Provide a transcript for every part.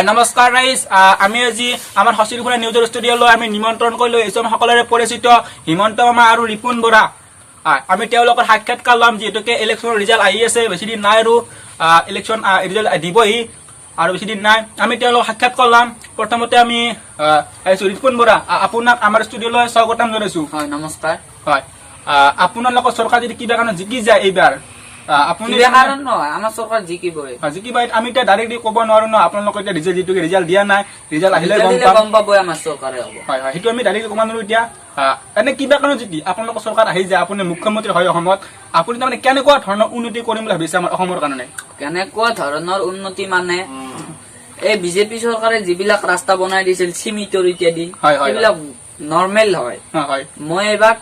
হয়, নমস্কাৰ ৰাইজ। আমি আজি আমাৰ সচিলখোলা নিউজৰ ষ্টুডিঅ'লৈ আমি নিমন্ত্ৰণ কৰি লৈ আহিছোঁ আমাৰ সকলোৰে পৰিচিত হিমন্ত মামা আৰু ৰিপুণ বৰা। আমি তেওঁলোকৰ সাক্ষাৎকাৰ ল'ম, যিহেতুকে ইলেকশ্যনৰ ৰিজাল্ট আহি আছে, বেছি দিন নাই আৰু ইলেকশ্যন ৰিজাল্ট দিবহি আৰু বেছি দিন নাই। আমি তেওঁলোকক সাক্ষাৎকাৰ ল'ম। প্ৰথমতে আমি আহিছোঁ ৰিপুণ বৰা, আপোনাক আমাৰ ষ্টুডিঅ'লৈ স্বাগতম জনাইছোঁ। হয়, নমস্কাৰ। হয়, আপোনালোকৰ চৰকাৰ যদি কিবা কাৰণত জিকি যায় এইবাৰ, আপুনি কিবা কাৰণ নহয়, আমাৰ চৰকাৰ জিকিবই। হয়, জিকিব। আমি এতিয়া ডাইৰেক্টলি ক'ব নোৱাৰো ন, আপোনালোকে এতিয়া ৰিজাল্ট, যিটো ৰিজাল্ট দিয়া নাই, ৰিজাল্ট আহিলে ৰিজাল্ট গম দিলে পাম। গম পাবই আমাৰ চৰকাৰে হ'ব। হয়, সেইটো আমি ডাইৰেক্টলি ক'ব নোৱাৰো এতিয়া। এনে কিবা কাৰণত যদি আপোনালোকৰ চৰকাৰ আহি যায়, আপুনি মুখ্যমন্ত্ৰী হয় অসমত, আপুনি তাৰমানে কেনেকুৱা ধৰণৰ উন্নতি কৰিম বুলি ভাবিছে আমাৰ অসমৰ কাৰণে? কেনেকুৱা ধৰণৰ উন্নতি মানে, এই বিজেপি চৰকাৰে যিবিলাক ৰাস্তা বনাই দিছিল চিমিটৰ ইত্যাদি, হয়, হয়, সেইবিলাক নৰ্মেল হয়। হয় হয় মই এইবাৰ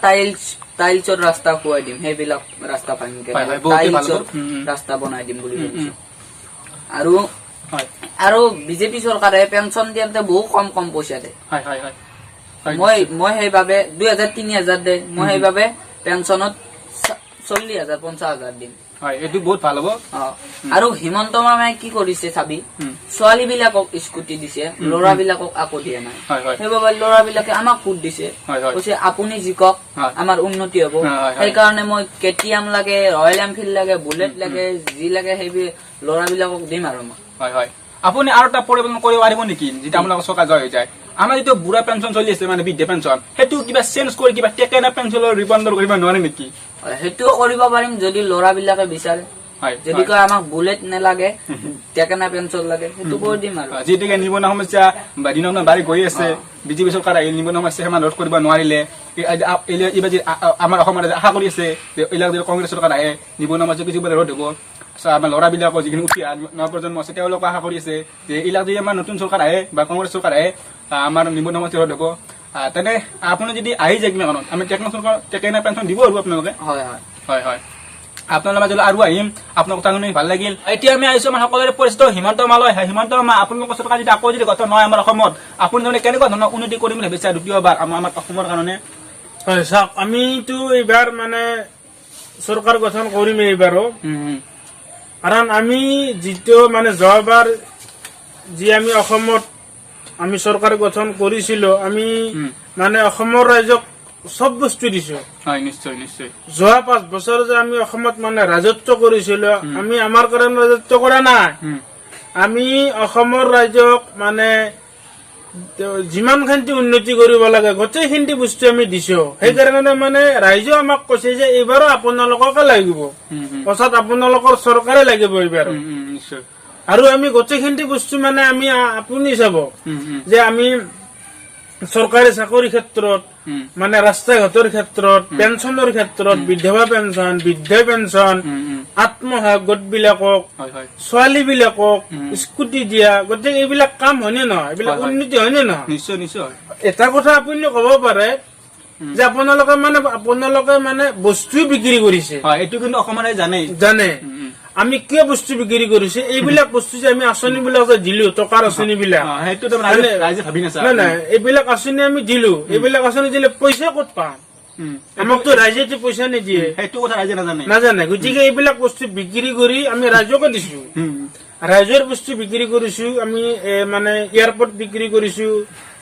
টাইলছৰ ৰাস্তা খুৱাই দিম, সেইবিলাক ৰাস্তা ভাঙি হয়, হয়, বহুতেই ভাল টাইলছৰ হ'ব। উম, উম। ৰাস্তা বনাই দিম বুলি উম, ভাবিছো। উম। আৰু আৰু বিজেপি চৰকাৰে পেঞ্চন দিওঁতে বহু কম কম পইচা দিয়ে। হয় হয় হয় হয় মই সেইবাবে 2000 3000 দিয়ে, মই সেইবাবে পেঞ্চনত 40,000 50,000 দিম। হয়, এইটো বহুত ভাল হ'ব। অ, আৰু হিমন্ত মামাই কি কৰিছে চাবি, ছোৱালী বিলাকক স্কুটি দিছে, ল'ৰা বিলাকক আকৌ দিয়া নাই। হয় হয় সেইবাবে ল'ৰা বিলাকে আমাক ভোট দিছে, হয় হয় কৈছে আপুনি জিকক, আমাৰ উন্নতি হ'ব। হয়, হয়, হয়। সেইকাৰণে মই কেটিএম লাগে, ৰয়েল এনফিল্ড লাগে, বুলেট লাগে, যি লাগে সেইবিলাক ল'ৰাবিলাকক দিম আৰু মই। হয়, আপুনি আৰু এটা পৰিৱৰ্তন কৰিব পাৰিব নেকি, যেতিয়া আপোনালোকৰ চৰকাৰ জয় হৈ যায়? আমাৰ যিটো বুঢ়া পেঞ্চন চলি আছে, মানে বৃদ্ধ পেঞ্চন, সেইটো কিবা চেঞ্জ কৰি কিবা টেকেনা পেঞ্চনৰ ৰূপান্তৰ কৰিব নোৱাৰে নেকি? হয়, সেইটোও কৰিব পাৰিম যদি ল'ৰাবিলাকে বিচাৰে। যদি কয় আমাক বুলেট নেলাগে, টেকেনা পেঞ্চন লাগে, সেইটো কৰি দিম আৰু। যিহেতুকে নিবনুৱা সমস্যা বা দিনক দিনে বাঢ়ি গৈ আছে, বিজেপি চৰকাৰ আহিল, নিবনুৱা সমস্যা সিমান ৰোধ কৰিব নোৱাৰিলে। এইবাৰ যি আমাৰ অসমত আশা কৰি আছে যে এইবিলাক যদি কংগ্ৰেছ চৰকাৰ আহে, নিবনুৱা সমস্যা কিছু ৰোধ হ'ব। তাৰপিছত আমাৰ ল'ৰাবিলাকৰ, যিখিনি উঠি অহা নৱপ্ৰজন্ম আছে, তেওঁলোকে আশা কৰি আছে যে এইবিলাক যদি আমাৰ নতুন চৰকাৰ আহে বা কংগ্ৰেছ চৰকাৰ আহে, আমাৰ নিবনুৱা সমস্যা ৰোধ হ'ব। তেনে আপুনি যদি আহি যায় কিবা কাৰণত, আমি টেকনা চৰকাৰ টেকেনা পেঞ্চন দিব আৰু আপোনালোকে? হয়। হয়, আপোনালোকৰ মাজলৈ আৰু আহিম। আপোনাৰ কথা শুনি ভাল লাগিল। এতিয়া আমি আহিছো আমাৰ সকলোৰে পৰিচিত হিমন্ত মামালৈ। হয়, হিমন্ত মামা, আপোনালোকৰ চৰকাৰ যদি আকৌ যদি গঠন হয় আমাৰ অসমত, আপুনি তাৰমানে কেনেকুৱা ধৰণৰ উন্নতি কৰিম বুলি ভাবিছে দ্বিতীয়বাৰ আমাৰ অসমৰ কাৰণে? হয়, চাওক, আমিতো এইবাৰ মানে চৰকাৰ গঠন কৰিম এইবাৰো। কাৰণ আমি যিটো মানে যোৱাবাৰ যি আমি অসমত আমি চৰকাৰ গঠন কৰিছিলো, আমি মানে অসমৰ ৰাইজক চব বস্তু দিছো। হয়, নিশ্চয় নিশ্চয় যোৱা 5 বছৰ যে আমি অসমত মানে ৰাজত্ব কৰিছিলো, আমি আমাৰ কাৰণে ৰাজত্ব কৰা নাই। আমি অসমৰ ৰাইজক মানে যিমানখিনি উন্নতি কৰিব লাগে, গোটেইখিনি বস্তু আমি দিছো। সেইকাৰণে মানে ৰাইজেও আমাক কৈছে যে এইবাৰো আপোনালোককে লাগিব, উম, উম, অৰ্থাৎ আপোনালোকৰ চৰকাৰে লাগিব এইবাৰ। উম, উম, নিশ্চয় আৰু আমি গোটেইখিনি বস্তু মানে আমি আপুনি চাব উম, উম, যে আমি চৰকাৰী চাকৰি ক্ষেত্ৰত, মানে ৰাস্তা ঘাটৰ ক্ষেত্ৰত, পেঞ্চনৰ ক্ষেত্ৰত, বিধৱা পেঞ্চন, বৃদ্ধ পেঞ্চন, উম, উম, আত্মসহায়ক গোট বিলাকক, হয় হয় ছোৱালী বিলাকক স্কুটি দিয়া, গতিকে এইবিলাক কাম হয়নে নহয়? এইবিলাক হয়, হয়। উন্নতি হয়নে নহয়? নিশ্চয় নিশ্চয় এটা কথা আপুনি ক'ব পাৰে যে আপোনালোকে মানে বস্তু বিক্ৰী কৰিছে। হয়, এইটো কিন্তু অসমৰ ৰাইজে জানেই। জানে। উম। আমি কিয় বস্তু বিক্ৰী কৰিছে? এইবিলাক বস্তু যে আমি আঁচনি বিলাক যে দিলো, টকাৰ আঁচনি বিলাক, সেইটো তাৰমানে ৰাইজে ভাবি নাচায়। নাই, এইবিলাক আঁচনি আমি দিলো, এইবিলাক আঁচনি দিলে পইচা ক'ত পাম? আমাকতো ৰাইজেতো পইচা নিদিয়ে। সেইটো কথা ৰাইজে নাজানে। নাজানে। গতিকে এইবিলাক বস্তু বিক্ৰী কৰি আমি ৰাইজকে দিছো। ৰাইজৰ বস্তু বিক্ৰী কৰিছো আমি, মানে এয়াৰপৰ্ট বিক্ৰী কৰিছো,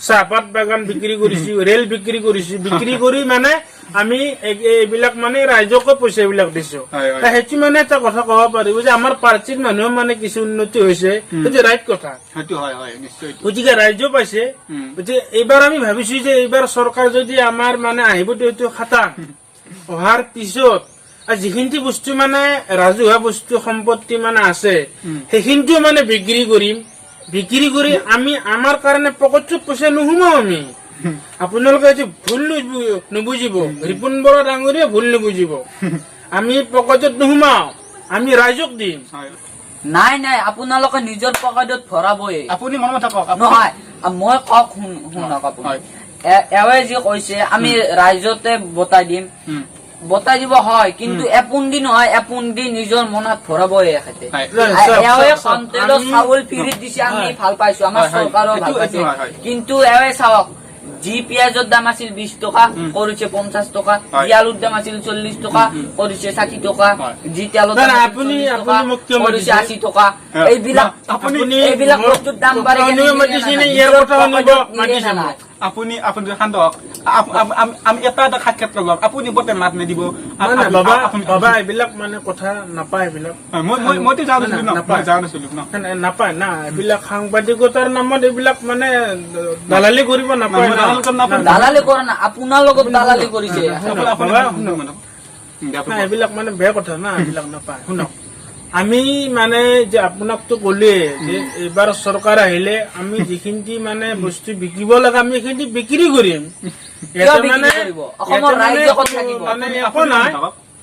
চাহপাত বাগান বিক্ৰী কৰিছো, ৰেল বিক্ৰী কৰিছো। বিক্ৰী কৰি মানে আমি এইবিলাক মানে ৰাইজকে পইচা এইবিলাক দিছো। হয়, হয়। সেইটো মানে এটা কথা ক'ব পাৰিব যে আমাৰ পাৰ্টিৰ মানুহে মানে কিছু উন্নতি হৈছে, সেইটো ৰাইট কথা। সেইটো হয়, নিশ্চয়। গতিকে ৰাইজেও পাইছে। গতিকে এইবাৰ আমি ভাবিছো যে এইবাৰ চৰকাৰ যদি আমাৰ মানে আহিব, এইটো খাটাং। অহাৰ পিছত আৰু যিখিনি বস্তু মানে ৰাজহুৱা বস্তু সম্পত্তি মানে আছে, সেইখিনিও মানে বিক্ৰী কৰিম। বিক্ৰী কৰি আমি আমাৰ কাৰণে পকেটত পইচা নোসোমাও আমি। আপোনালোকে এইটো ভুল নুবুজিব, ৰিপুণ বৰা ডাঙৰীয়া ভুল নুবুজিব, আমি পকেটত নোসোমাও, আমি ৰাইজক দিম। হয়। নাই, আপোনালোকে নিজৰ পকেটত ভৰাবই। আপুনি মনত থাকক নহয়, মই কওক, শুনক আপুনি। হয়। এৱে যি কৈছে আমি ৰাইজতে বতাই দিম, বতাই দিব হয়, কিন্তু এপুন্দি নহয়, এপুন্দি নিজৰ মনত ভৰাবই এখেতে। হয়। এৱে চাওক, কণ্ট্ৰলৰ চাউল ফ্ৰীত দিছে, আমি ভাল পাইছো, আমাৰ হয়, হয়। চৰকাৰেও ভাল সেইটো পাইছে। হয়, হয়। কিন্তু এৱে চাওক, যি পিঁয়াজৰ দাম আছিল 20 টকা কৰিছে 50 টকা, হয়। যি আলুৰ দাম আছিল 40 টকা কৰিছে 60 টকা, হয়। যি তেলৰ নাই, দাম নাই, আছিল আপুনি- 40 টকা আপুনি মোক কিয় কৰিছে মাতিছে? 80 টকা। হ্যাঁ। এইবিলাক না, আপুনি এইবিলাক মোৰ বস্তুৰ দাম বাঢ়ি কথা কেনে শুনিব নিদিয়ে মাতিছে না নে নাই? ইয়াৰ নিজৰ কথা শুনিব পকেটত নিদিয়ে মাতিছে না মোক? নাই? আপুনি শান্ত হওক। আমি এটা এটা সাক্ষাৎ ল'ম, আপুনি বতে মাত নিদিব। নাই, নাই, বাবা, বাবা, এইবিলাক মানে কথা নাপায় এইবিলাক। মইতো যাওঁ নাছিলো ন, নাপায়। মই যাওঁ নাছিলো ন। নাই, নাই, নাপায় না, এইবিলাক সাংবাদিকতাৰ নামত এইবিলাক মানে দালালি কৰিব নাপায় মই না। দালালি কৰিব নাপায়। না, দালালি কৰা না, আপোনাৰ লগত দালালি কৰিছে। আপুনি বাবা, আপুনি শুনক। না, এইবিলাক মানে বেয়া কথা না, এইবিলাক নাপায়। শুনক, আমি মানে যে আপোনাকতো ক'লোৱে যে এইবাৰ চৰকাৰ আহিলে আমি যিখিনি মানে বস্তু বিকিব লাগে আমি সেইখিনি বিক্ৰী কৰিম। ইয়াতে বিক্ৰী মানে কৰিব? অসমৰ ইয়াতে মানে ৰাইজে ক'ত থাকিব? মানে একো নাই,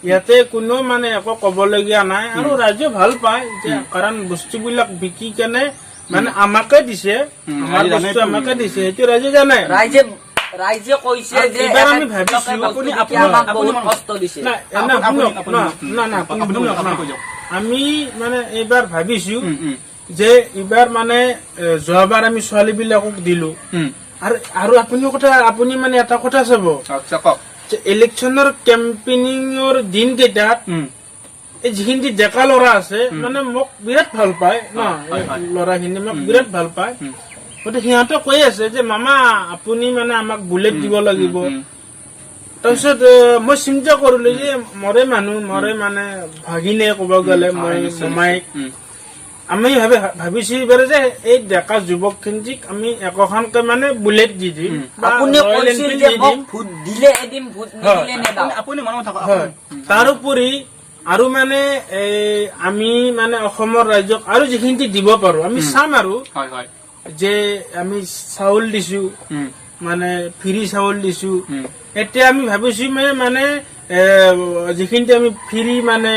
ইয়াতে কোনো মানে একো ক'বলগীয়া নাই। আৰু ৰাইজে ভাল পায় যে, কাৰণ বস্তুবিলাক বিকি কেনে মানে আমাকে দিছে, আমাৰ ৰাইজে বস্তু জানেতো। আমাকে দিছে, সেইটো ৰাইজে জানে। ৰাইজে কৈছে আৰু যে এইবাৰ আমি এখেতলোকে ভাবিছো, বস্তু আপুনি- বিকি আপুনি- আমাক আপুনি বহুত কষ্ট দিছে। না, না, আপুনি- শুনক, আপুনি- না, না, না, আপুনি আপুনি- শুনক, আপুনি না। কৈ যাওক। আমি মানে এইবাৰ ভাবিছো উম, উম, যে এইবাৰ মানে যোৱাবাৰ আমি ছোৱালী বিলাকক দিলো। উম। আৰু আপুনি কথা, আপুনি মানে এটা কথা চাব আচ্ছা, কওক। যে ইলেকশ্যনৰ কেম্পেইনিঙৰ দিন কেইটাত এই যিখিনি ডেকা ল'ৰা আছে মানে মোক বিৰাট ভাল পায় ন, হয়, হয়। ল'ৰাখিনি মোক বিৰাট ভাল পায়। গতিকে সিহঁতে কৈ আছে যে মামা আপুনি মানে আমাক বুলেট দিব লাগিব। তাৰপিছত মই চিন্তা কৰিলো যে মৰে মানুহ, মৰে মানে ভাগিনে ক'ব গ'লে, মই মোমাইক আমি ভাবিছো এইবাৰ যে এই ডেকা যুৱকখিনিক আমি একোখনকে মানে বুলেট দি দিম বা আপুনি ৰয়েল কৈছিল এনফিল্ড যে দি মোক দিম। ভোট দিলে এদিন, ভোট নিদিলে নেদাও। আপুনি মনত থাকক। হয়, তাৰোপৰি আৰু মানে এই আমি মানে অসমৰ ৰাইজক আৰু যিখিনি দিব পাৰো আমি চাম আৰু হয় হয় যে আমি চাউল দিছো, মানে ফ্ৰী চাউল দিছো। এতিয়া আমি ভাবিছো মানে মানে যিখিনি আমি ফ্ৰী মানে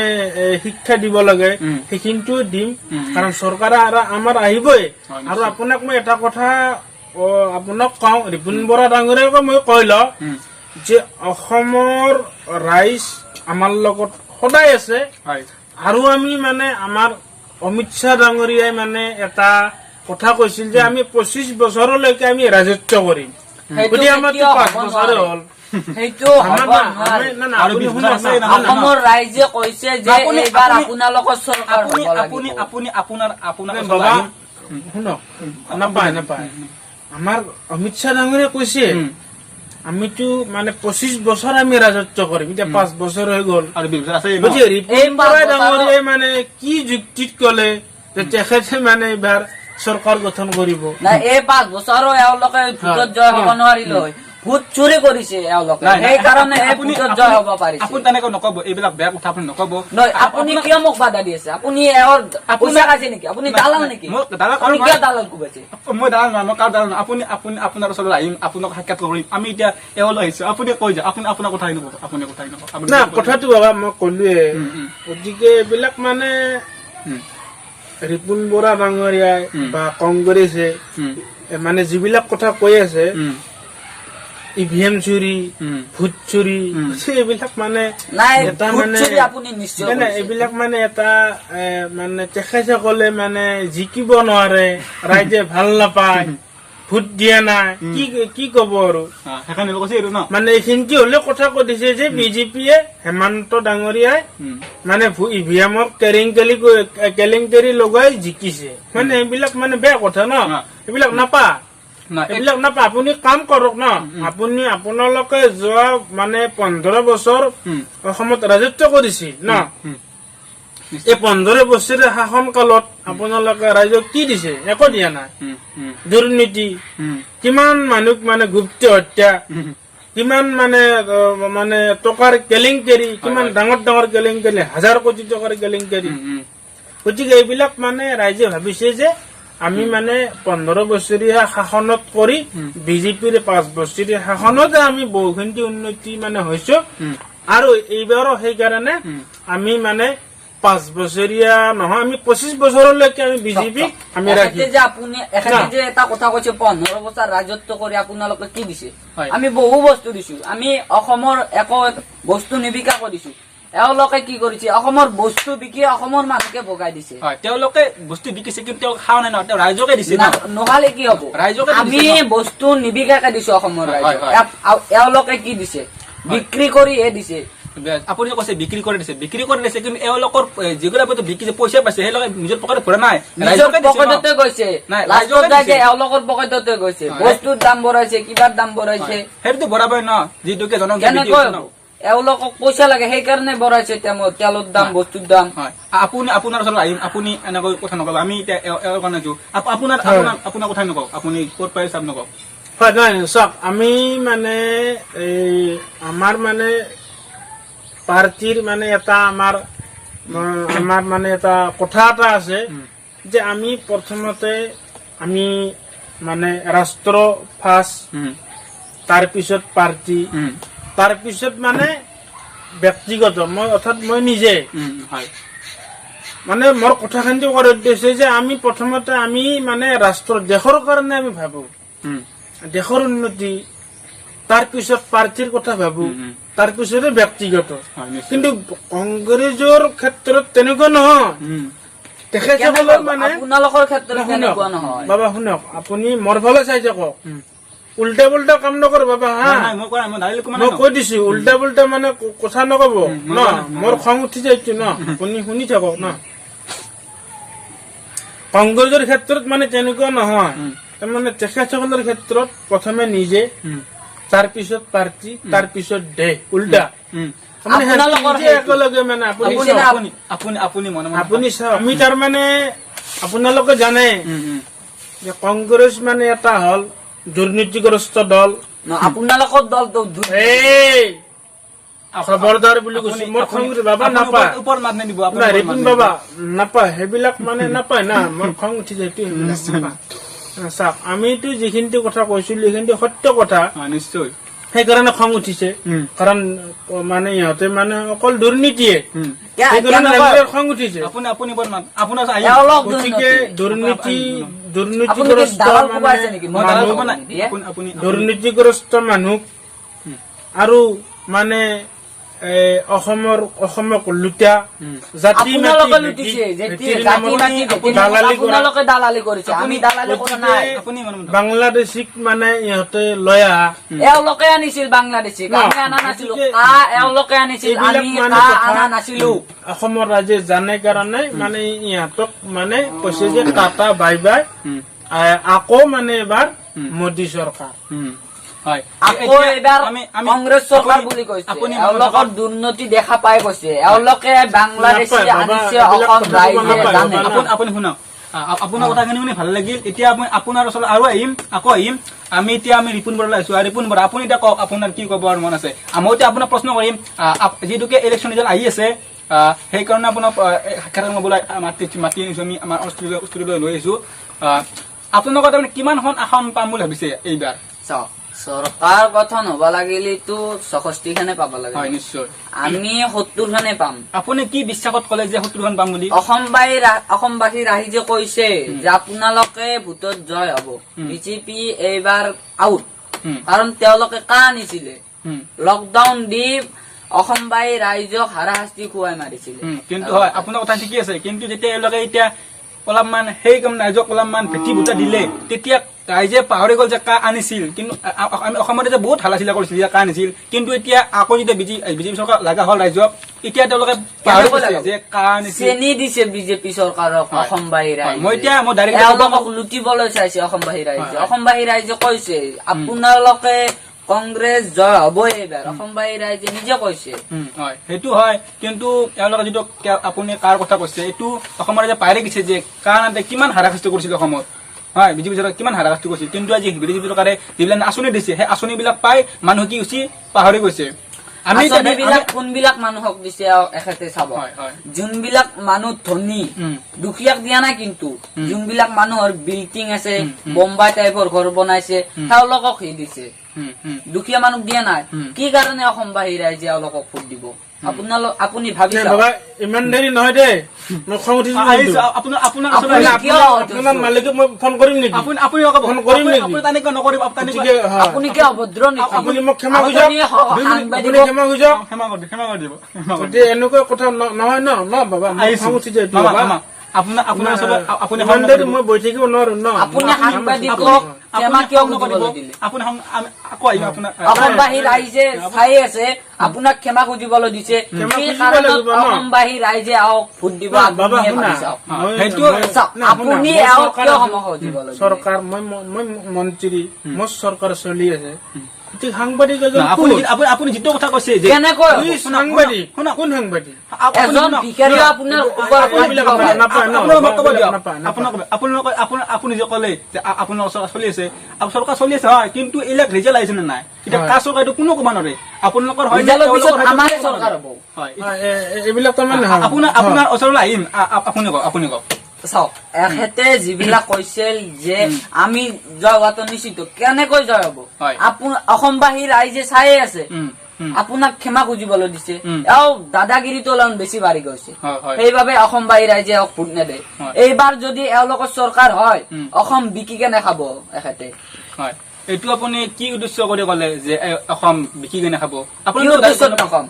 শিক্ষা দিব লাগে সেইখিনিও দিম, কাৰণ চৰকাৰে আৰু আমাৰ আহিবই। হয়, আৰু আপোনাক মই এটা কথা আপোনাক কওঁ, ৰিপুণ বৰা ডাঙৰীয়াকো মই কৈ লওঁ যে অসমৰ ৰাইজ আমাৰ লগত সদায় আছে। হয় আৰু আমি মানে আমাৰ অমিত শ্বাহ ডাঙৰীয়াই মানে এটা কথা কৈছিল যে আমি 25 বছৰলৈকে আমি ৰাজত্ব কৰিম। সেইটো গতিকে আমাৰতো কেতিয়াও 5 হ'ব বছৰে নোৱাৰে। হ'ল। সেইটো আমাৰ হ'ব না, নোৱাৰে। না, না, আৰু আপুনি বিশ শুনক, বছৰ আছে, না, না, না, অসমৰ ৰাইজে কৈছে যে এইবাৰ আপোনালোকৰ চৰকাৰ আপুনি হ'ব আপুনি লাগিব। আপুনি আপোনাৰ আপোনাৰ নাই, ওচৰলৈ বাবা আহিম। শুনক, নাপায় নাপায়, আমাৰ অমিত শ্বাহ ডাঙৰীয়াই কৈছে আমিতো মানে 25 বছৰ আমি ৰাজত্ব কৰিম, এতিয়া 5 বছৰ হৈ গ'ল। আৰু 20 বছৰ আছে ন? গতিকে ৰিপুণ এই পাঁচ বৰা বছৰৰ- ডাঙৰীয়াই মানে কি যুক্তিত ক'লে যে তেখেতে মানে এইবাৰ চৰকাৰ গঠন কৰিব? নাই, এই 5 বছৰো এওঁলোকে ভোটত জয় হ'ব নোৱাৰিলে হয়। ভোট চুৰি কৰিছে এওঁলোকে, নাই, নাই, সেইকাৰণে এই ভোটত জয় হ'ব পাৰিছে। আপুনি তেনেকৈ নকব, এইবিলাক বেয়া কথা আপুনি নকব। নহয়, আপুনি কিয় মোক বাধা দি আছে? আপুনি এওঁৰ পইচা খাইছে নেকি? আপুনি নাই, দালাল নাই, নেকি? মই দালাল আপুনি নহয়। কিয় দালাল কোবাইছে? মই দালাল নহয়, মই কাৰ দালাল নহয়। আপুনি আপুনি আপোনাৰ ওচৰলৈ আহিম, আপোনাক সাক্ষাৎ কৰিম। আমি এতিয়া এওঁলৈ আহিছো, আপুনি কৈ যাওক, আপুনি আপোনাৰ কথাই নকব, আপুনি কথাই নকব, আপুনি না, কথাটো বাবা মই ক'লোৱে। উম। গতিকে এইবিলাক মানে ৰিপুণ বৰা ডাঙৰীয়াই বা কংগ্ৰেছে মানে যিবিলাক কথা কৈ আছে, ইভিএম চুৰি, ভোট চুৰি, এইবিলাক মানে নাই, এটা ভোট মানে চুৰি আপুনি নিশ্চয় নাই, নাই, কৰিছে। এইবিলাক মানে এটা মানে তেখেতসকলে মানে জিকিব নোৱাৰে, ৰাইজে ভাল নাপায়, ভোট দিয়া নাই, কি কি কব আৰু। সেইকাৰণে কৈছে এইটো ন। মানে এইখিনি হলে কথা কৈ দিছে যে বিজেপিয়ে হেমন্ত ডাঙৰীয়াই মানে ইভিএমৰ কেলেংকাৰী লগাই জিকিছে, মানে এইবিলাক মানে বেয়া কথা ন, এইবিলাক নাপা, না, এইবিলাক নাপা। আপুনি কাম কৰক ন, আপুনি আপোনালোকে যোৱা মানে 15 বছৰ অসমত ৰাজত্ব কৰিছিল ন, এই 15 বছৰে শাসন কালত আপোনালোকে ৰাইজক কি দিছে? একো দিয়া নাই। উম, উম, দুৰ্নীতি, কিমান মানুহক মানে গুপ্ত হত্যা, কিমান মানে মানে টকাৰ কেলেংকাৰী, কিমান ডাঙৰ ডাঙৰ কেলেংকাৰী, হাজাৰ কোটি টকাৰ কেলেংকাৰী। উম, উম। গতিকে এইবিলাক মানে ৰাইজে ভাবিছে যে আমি মানে 15 বছৰীয়া শাসনত কৰি বিজেপিৰ 5 বছৰীয়া শাসনতে আমি বহুখিনি উন্নতি মানে হৈছো। আৰু এইবাৰো সেইকাৰণে আমি মানে 5 বছৰীয়া নহয়, আমি 25 বছৰলৈকে আমি বিজেপিক আমি এখেতে ৰাখিম। যে আপুনি এখেতে না। যে এটা কথা কৈছে, 15 বছৰ ৰাজত্ব কৰি আপোনালোকে কি দিছে? হয়। আমি বহু বস্তু দিছো, আমি অসমৰ একো বস্তু নিবিকা কৰিছো। এওঁলোকে কি কৰিছে? অসমৰ বস্তু বিকি অসমৰ মানুহকে ভগাই দিছে। হয়, তেওঁলোকে বস্তু বিকিছে, কিন্তু তেওঁ খাৱা নাই ন, তেওঁ ৰাইজকে দিছে ন। নোখালে কি হব? ৰাইজকে দিছে আমি ন। বস্তু নিবিকাকে দিছো অসমৰ হয়, ৰাইজক। হয়। এওঁলোকে কি দিছে? বিক্ৰী কৰিহে দিছে। আপুনি যে কৈছে বিক্ৰী কৰি দিছে, বিক্ৰী কৰি দিছে, কিন্তু এওঁলোকৰ যিবিলাক বস্তু বিকিছে, পইচা পাইছে, সেইলোকে নিজৰ পকেটত ভৰা নাই, নিজৰ ৰাইজকে দিছে ন। পকেটতে গৈছে। নাই, লাষ্টত ৰাইজকে যাই দিছে। যে এওঁলোকৰ পকেটতে গৈছে। হয়। বস্তুৰ দাম বঢ়াইছে, কিবাৰ দাম বঢ়াইছে। হয়। সেইটোতো বৰাবৰ ন, যিটোকে জনসংখ্যা বৃদ্ধি কেনেকৈ হৈছে ন। হ'ব? এওঁলোকক পইচা লাগে, সেইকাৰণে বঢ়াইছে তেলৰ দাম, বস্তুৰ দাম। হয়, আপুনি আপোনাৰ ওচৰত আহিম, আপুনি এনেকৈ কথা নকব। আমি এতিয়া এওঁৰ কাৰণে আছো। আপোনাৰ হয়। আপোনাৰ কথা নকওক, আপুনি ক'ত পাই চাব নকওক। হয়, নাই নাই, চাওক, আমি মানে এই আমাৰ মানে পাৰ্টিৰ মানে এটা আমাৰ মানে এটা কথা এটা আছে যে আমি প্ৰথমতে আমি মানে ৰাষ্ট্ৰ ফাৰ্ষ্ট, তাৰপিছত পাৰ্টি, তাৰপিছত মানে ব্যক্তিগত মই, অৰ্থাৎ মই নিজে। হয়। মানে মোৰ কথাখিনি কোৱাৰ উদ্দেশ্য যে আমি প্ৰথমতে আমি মানে ৰাষ্ট্ৰ দেশৰ কাৰণে আমি ভাবো, দেশৰ উন্নতি, তাৰপিছত পাৰ্টিৰ কথা ভাবো, তাৰপিছতে ব্যক্তিগত। হয়, নিশ্চয়। কিন্তু কংগ্ৰেছৰ ক্ষেত্ৰত তেনেকুৱা নহয়। তেখেতসকলৰ মানে আপোনালোকৰ ক্ষেত্ৰত শুনক, তেনেকুৱা নহয়। বাবা শুনক, আপুনি মোৰ ফালে চাই থাকক, উল্টা পুল্টা কাম নকৰ বাবা, হা। নাই, নাই, মই কোৱা নাই, মই ডাইৰেক্ট কোৱা নাই মই ন। কৈ দিছো, উল্টা পুল্টা মানে কথা নকব মই ন। কোৱা নাই, মই মোৰ খং উঠি যাইছো ন, আপুনি শুনি থাকক ন। কংগ্ৰেছৰ ক্ষেত্ৰত মানে তেনেকুৱা নহয়। তাৰমানে তেখেতসকলৰ ক্ষেত্ৰত প্ৰথমে নিজে, তাৰপিছত পাৰ্টি, তাৰপিছত দেশ, উল্টা। তাৰমানে সিহঁতে আপোনালোকৰ নিজে সেইটো। একেলগে মানে আপুনি আপুনি চাওক, আপুনি আপুনি আপুনি মনে মনে আপুনি চাওক, আমি তাৰমানে আপোনালোকে জানে যে কংগ্ৰেছ মানে এটা হল দুৰ্নীতিগ্ৰস্ত দল। ন, আপোনালোকৰ দলটো এই খবৰদাৰ বুলি কৈছো, মোৰ খং উঠে বাবা, আপুনি নাপায়। ওপৰত মাত নিদিব আপুনি, নাই ওপৰত ৰিপুন মাত বাবা, নাপায় সেইবিলাক, মানে নাপায় না, মোৰ খং উঠি যায় এইটো, সেইবিলাক নাপায়। চাওক, আমিতো যিখিনি কথা কৈছিলো সেইখিনি সত্য কথা। নিদিব। হয়, নিশ্চয়। সেইকাৰণে খং উঠিছে, কাৰণ মানে ইহঁতে মানে অকল দুৰ্নীতিয়ে, সেইকাৰণে কেনেকুৱা? ৰাইজৰ খং উঠিছে। আপুনি ওপৰত মাত আপোনাৰ ওচৰত আহিম। এওঁলোক গতিকে দুৰ্নীতি। দুৰ্নীতি আপুনি কি দুৰ্নীতিগ্ৰস্ত দালাল মানে কোবাইছে নেকি? মই দালাল মানুহ কোবা নাই। দিয়ে? আপুনি আপুনি আপুনি- দুৰ্নীতিগ্ৰস্ত মানুহ আৰু মানে অসমৰ অসমক লুটা, জাতি আপোনালোকে মাটি লুটিছে, ভেটি যেতিয়া ভেটিৰ জাতি নামত মাটি ভেটি নামত দালালি কৰা। আপোনালোকে দালালি কৰিছে, আমি দালালি কৰা নাই। আপুনি মনে মনে থাকক। বাংলাদেশীক মানে ইহঁতে লৈ আহা। এওঁলোকে আনিছিল বাংলাদেশীক, ন, আমি আনা নাছিলো। গতিকে কা এওঁলোকে আনিছিল, এইবিলাক আমি মানে কা কথা আনা নাছিলো। অসমৰ ৰাইজে জানে কাৰণে মানে ইহঁতক মানে কৈছে যে টাটা বাই বাই, আকৌ মানে এবাৰ মোদী চৰকাৰ। হয়। আকৌ এতিয়া এইবাৰ কংগ্ৰেছ চৰকাৰ বুলি কৈছে। আপুনি মনে মনে এওঁলোকৰ থাকক। দুৰ্নীতি দেখা পাই কৈছে, এওঁলোকে বাংলাদেশী নাপায়, বাবা, আনিছে, এইবিলাক অসম কথা ক'ব ৰাইজে নাপায়, জানে। বাবা। আপুনি শুনক, আপোনাৰ কথাখিনি শুনি ভাল লাগিল। এতিয়া আপুনি আপোনাৰ ওচৰত আৰু আহিম, আকৌ আহিম আমি। এতিয়া আমি ৰিপুণ বৰালৈ আহিছো। আৰু ৰিপুণ বৰা, আপুনি এতিয়া কওক, আপোনাৰ কি ক'বৰ মন আছে? মই এতিয়া আপোনাক প্ৰশ্ন কৰিম, যিহেতুকে ইলেকশ্যন ৰিজাল্ট আহি আছে, সেইকাৰণে আপোনাক সাক্ষাৎ ল'বলৈ মাতি আনিছো আমি, আমাৰ ষ্টুডিঅ'লৈ লৈ আহিছো। আপোনালোকৰ তাৰমানে কিমানখন আসন পাম বুলি ভাবিছে এইবাৰ? চাওক, চৰকাৰ গঠন হব লাগিলেতো 66 খনে পাব লাগে। হয়, নিশ্চয়। আমি 70 খনে পাম। আপুনি কি বিশ্বাসত ক'লে যে 70খন পাম বুলি? অসমবাসী ৰাইজে কৈছে যে আপোনালোকে ভোটত জয় হব, বিজেপি এইবাৰ আউট। কাৰণ তেওঁলোকে কা আনিছিলে, লকডাউন দি অসমবাসী ৰাইজক হাৰাশাস্তি খুৱাই মাৰিছিলে। কিন্তু হয়, আপোনাৰ কথা ঠিকেই আছে, কিন্তু যেতিয়া এওঁলোকে এতিয়া অলপমান সেই কাম ৰাইজক অলপমান ভেটি ভুটা দিলে, তেতিয়া ৰাইজে পাহৰি গ'ল যে কা আনিছিল। কিন্তু আমি অসমত এতিয়া বহুত হালাচিলা কৰিছিল যে কা আনিছিল, কিন্তু এতিয়া আকৌ যেতিয়া বিজেপি চৰকাৰ লগা হ'ল ৰাইজক, এতিয়া তেওঁলোকে পাহৰি কেনেকৈ গৈছে লগাব? যে কা আনিছিল। চেনি দিছে বিজেপি চৰকাৰক হয়। অসমবাসী হয়, ৰাইজে। মই এতিয়া মই direct এওঁলোকক লুটিবলৈ চাইছে অসমবাসী ৰাইজে। হয়, হয়। অসমবাসী ৰাইজে কৈছে আপোনালোকে কংগ্ৰেছ জয় হবই এইবাৰ, অসমবাসী ৰাইজে নিজে কৈছে। হয়, সেইটো হয়, কিন্তু এওঁলোকে যিটো আপুনি কাৰ কথা কৈছে, এইটো অসমৰ ৰাইজে পাহৰি গৈছে যে কাৰ আনোতে কিমান হাৰাশাস্তি কৰিছিল অসমত। হয়, বিজেপি চৰকাৰে কিমান হাৰাশাস্তি কৰিছিল, কিন্তু আজি বিজেপি চৰকাৰে যিবিলাক আঁচনি দিছে, সেই আঁচনিবিলাক পাই মানুহ কি হৈছে পাহৰি গৈছে। আমি এতিয়া- আঁচনিবিলাক কোনবিলাক মানুহক দিছে এখেতে চাব। হয়, হয়। যোনবিলাক মানুহ ধনী, দুখীয়াক দিয়া নাই, কিন্তু যোনবিলাক মানুহৰ বিল্ডিং আছে, বোম্বাই টাইপৰ ঘৰ বনাইছে, তেওঁলোকক সি দিছে। উম, উম। দুখীয়া মানুহ দিয়া নাই। কি কাৰণে অসমবাসী ৰাইজে এওঁলোকক ভোট দিব? আপোনালোক আপুনি ভাবি নাই, চাওক। বাবা, ইমান দেৰি নহয় দেই, মই খং উঠিছো কিন্তু। আহিছো, আপোনাৰ আপোনাৰ আপুনি ওচৰলৈ কিয় আপোনাৰ মালিকক মই ফোন কৰিম নেকি? আপুনি আপুনি নক'ব। ফোন কৰিম আপুনি নেকি? আপুনি তেনেকুৱা নকৰিব, আপুনি তেনেকুৱা গতিকে, হয়। আপুনি কি অভদ্ৰ নেকি? আপুনি মোক ক্ষমা খোজক। আপুনি সাংবাদিকক আপুনি ক্ষমা খোজক। ক্ষমা কৰি দিব, ক্ষমা কৰি দিব, ক্ষমা কৰি দিব। গতিকে এনেকুৱা কথা নহয় ন ন বাবা, মোৰ আহিছো। খং উঠি যায় এইটো, মামা, বাবা। মামা, আপোনাৰ আপোনাৰ ওচৰলৈ আপুনি ইমান দেৰি মই বহি থাকিব নোৱাৰো ন। আপুনি সাংবাদিকক আপুনি ক্ষমা কিয় খং নকৰিব। খুজিবলৈ দিলে? আপুনি আপুনি আকৌ আহিব আপোনাৰ অসমবাসী ৰাইজে চাই আছে, আপোনাক ক্ষমা খুজিবলৈ দিছে। ক্ষমা কি খুজিব কাৰণত লাগিব ন? অসমবাসী ৰাইজে আহক ভোট দিব, না, বাবা, আপুনিয়ে শুনা, ভাবি চাওক। সেইটো চাওক, না, শুনা, আপুনি মই এওঁক চৰকাৰ কিয় আছো। ক্ষমা খুজিবলৈ দিলে? চৰকাৰ, মই মই মন্ত্ৰী, মোৰ চৰকাৰ চলি আছে। গতিকে সাংবাদিক এজন না, আপুনি কোন? আপুনি আপুনি যিটো কথা কৈছে যে কেনেকৈ হ'ব? উই, সাংবাদিক কোন সাংবাদিক? আপুনি এজন শুনক, ভিখাৰীও আপোনাৰ ওপৰত আপুনি এইবিলাক হাত দিব পাৰে। নাপায় ন, আপোনাক মই ক'ব দিয়ক। নাপায়, নাপায়। আপোনাক আপোনালোকে আপুনি যে ক'লে যে আপোনাৰ চৰকাৰ চলি আছে, আপোনাৰ চৰকাৰ চলি আছে হয়, কিন্তু এইবিলাক ৰিজাল্ট আহিছে নে নাই এতিয়া হয়। কাৰ চৰকাৰ এইটো কোনো ক'ব নোৱাৰে। আপোনালোকৰ হয় নে ৰিজাল্টৰ পিছত তেওঁলোকৰ হয়, আমাৰে কোনো ক'ব চৰকাৰ নোৱাৰে। হ'ব। হয়। হয়, এইবিলাক তাৰমানে হয়। আপোনাৰ আপোনাৰ ওচৰলৈ আহিম। আপুনি কওক, আপুনি কওক। চাওক, এখেতে যিবিলাক কৈছিল যে আমি জয় হোৱাটো নিশ্চিত, কেনেকৈ জয় হব? হয়। আপোন অসমবাসী ৰাইজে চায়ে আছে। উম, উম, আপোনাক ক্ষমা খুজিবলৈ দিছে। এওঁ দাদাগিৰিটো অলপ বেছি বাঢ়ি গৈছে। হয়, হয়। সেইবাবে অসমবাসী ৰাইজে এওঁক ভোট নেদে। হয়। এইবাৰ যদি এওঁলোকৰ চৰকাৰ হয়, অসম বিকি কেনে খাব এখেতে। হয়, এইটো আপুনি কি উদ্দেশ্য কৰি ক'লে যে অসম বিকি কেনে খাব? আপুনি কি উদ্দেশ্যত নকম?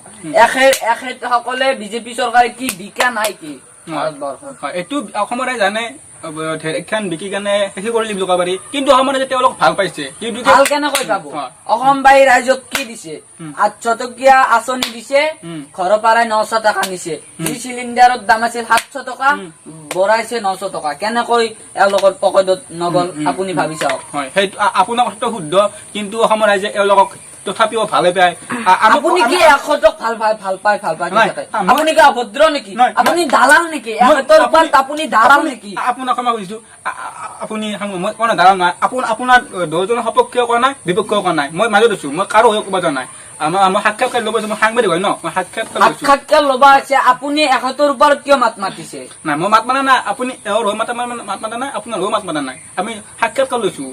এখেতসকলে বিজেপি চৰকাৰে কি বিকা নাই কি ভাৰতবৰ্ষত? হয়, এইটো অসমৰ ৰাইজে জানে, ঢেৰখন বিকি কেনে শেষ কৰিলি বুলি ক'ব পাৰি, কিন্তু অসমৰ ৰাইজে তেওঁলোক ভাল পাইছে কিন্তু ভাল কেনেকৈ পাব? অসমবাসী ৰাইজক কি দিছে? 800 টকীয়া আঁচনি দিছে, ঘৰৰ পৰাই 900 টকা নিছে। যি চিলিণ্ডাৰৰ দাম আছিল 700 টকা, বঢ়াইছে 900 টকা। কেনেকৈ এওঁলোকৰ পকেটত নগল, আপুনি ভাবি চাওক। হয়, সেইটো আপোনাৰ কথাটো শুদ্ধ, কিন্তু অসমৰ ৰাইজে এওঁলোকক তথাপিও ভালে পায়। আপুনি কি এশতক ভাল পায়, ভাল পায়, ভাল পায় নাই, থাকে? আপুনি কি অভদ্ৰ নেকি? নাই, আপুনি দালাল নেকি? এখেতৰ ওপৰত আপুনি দালাল নেকি? আপোনাক ক্ষমা খুজিছো। আপুনি মই কোৱা নাই দালাল নাই। আপোনাৰ দহজনৰ সপক্ষেও কোৱা নাই, বিপক্ষেও কোৱা নাই, মই মাজত আছো। মই কাৰো হৈ ক'ব যোৱা নাই। আমাৰ সাক্ষাৎকাৰ ল'ব আহিছো, মই সাংবাদিক হয় ন, মই সাক্ষাৎকাৰ লৈছো। সাক্ষাৎকাৰ ল'বা আছে, আপুনি এখেতৰ ওপৰত কিয় মাত মাতিছে? নাই, মই মাত মাতা নাই। আপুনি এওঁৰ হৈ মাতা মাত মাতা নাই, আপোনাৰ হৈ মাত মাতা নাই, আমি সাক্ষাৎকাৰ লৈছো।